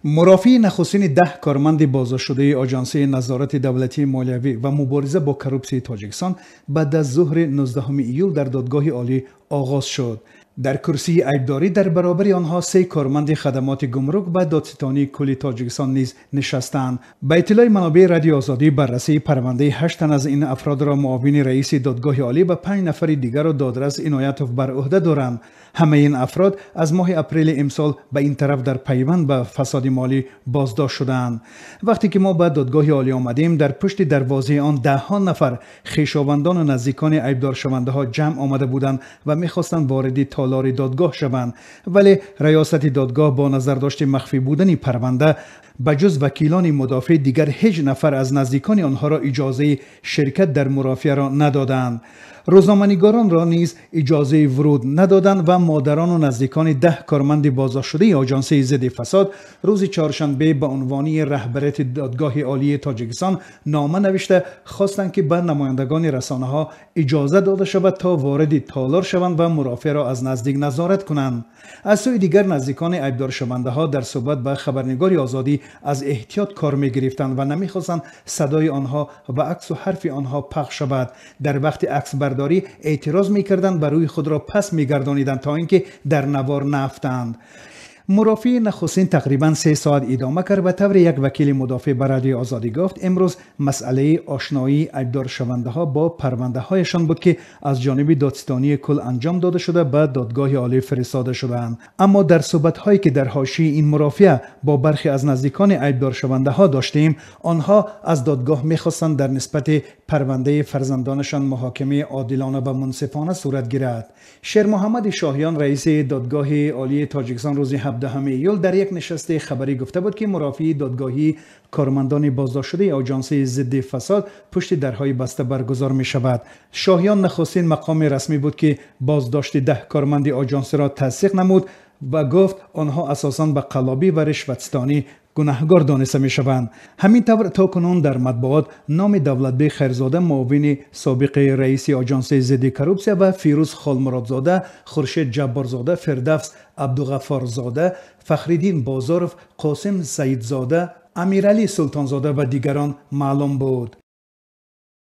Мурофиаи нахустини 10 корманди боздоштшудаи Оҷансии назорати давлатии молиявӣ ва мубориза бо коррупсияи Тоҷикистон баъд аз зуҳри 19 июл дар Додгоҳи Олӣ оғоз шуд. Дар курсии айбдорӣ дар баробари онҳо 3 корманди хадамоти гумрук ва додситонии кулли Тоҷикистон низ нишастанд. Ба иттилои манобеи Радиои Озодӣ, баррасии парвандаи 8 тан аз ин афродро муовини раиси Додгоҳи Олӣ ва 5 нафари дигарро додрас Иноятов бар ӯҳда доранд. Ҳамаи ин афрод аз моҳи апрели имсол ба ин тараф дар пайванд ба фасоди молӣ боздошт шудаанд. Вақте ки мо ба Додгоҳи Олӣ омадем, дар пушти дарвозаи он даҳҳо нафар хешовандону наздикони айбдоршавандаҳо ҷамъ омада буданд ва мехостанд вориди толори додгоҳ шаванд. Вале раёсати додгоҳ бо назардошти махфӣ будани парванда ба ҷуз вакилони мудофеъ дигар ҳеҷ нафар аз наздикони онҳоро иҷозаи ширкат дар мурофиаро надоданд. Рӯзноманигоронро низ иҷозаи вуруд надоданд ва модарону наздикони 10 корманди боздоштшудаи Оҷансии зидди фасод рӯзи чоршанбе ба унвони раҳбарияти Додгоҳи Олии Тоҷикистон нома навишта хостанд, ки ба намояндагони расонаҳо иҷоза дода шавад то вориди толор шаванд ва мурофиаро аз наздик назорат кунанд. Аз сӯи дигар, наздикони айбдоршавандаҳо дар суҳбат ба хабарнигори Озодӣ аз эҳтиёт кор мегирифтанд ва намехостанд садои онҳо ва аксу ҳарфи онҳо пахш шавад. Дар вақти аксбардорӣ эътироз мекарданд ва рӯи худро пас мегардониданд то ин ки дар навор наафтанд. Мурофиаи нахустин тақрибан 3 соат идома кард ва тавре як вакили мудофеъ ба Радиои Озодӣ гуфт, имрӯз масъалаи ошноии айбдоршавандаҳо бо парвандаҳояшон буд, ки аз ҷониби додситонии кул анҷом дода шуда ба Додгоҳи Олӣ фиристода шудаанд. Аммо дар суҳбатҳое ки дар ҳошияи ин мурофиа бо бархе аз наздикони айбдоршавандаҳо доштем, онҳо аз додгоҳ мехостанд дар нисбати парвандаи фарзандонашон муҳокимаи одилона ва мунсифона сурат гирад. Шермуҳаммади Шоҳиён, раиси Додгоҳи Олии Тоҷикистон, рӯзи 17 июл дар як нишасти хабарӣ гуфта буд, ки мурофиаи додгоҳии кормандони боздоштшудаи Оҷансии зидди фасод пушти дарҳои баста баргузор мешавад. Шоҳиён нахустин мақоми расмӣ буд, ки боздошти 10 корманди оҷансиро тасдиқ намуд ва гуфт, онҳо асосан ба қаллобӣ ва ришватстонӣ гунаҳгор дониста мешаванд. Ҳамин тавр то кунун дар матбуот номи Давлатбек Хайрзода, муовини собиқи раиси Оҷансии зидди коррупсия, ва Фирӯз Холмуродзода, Хуршед Ҷабборзода, Фирдавс Абдуғаффорзода, Фахриддин Бозоров, Қосим Саидзода, Амиралӣ Султонзода ва дигарон маълум буд.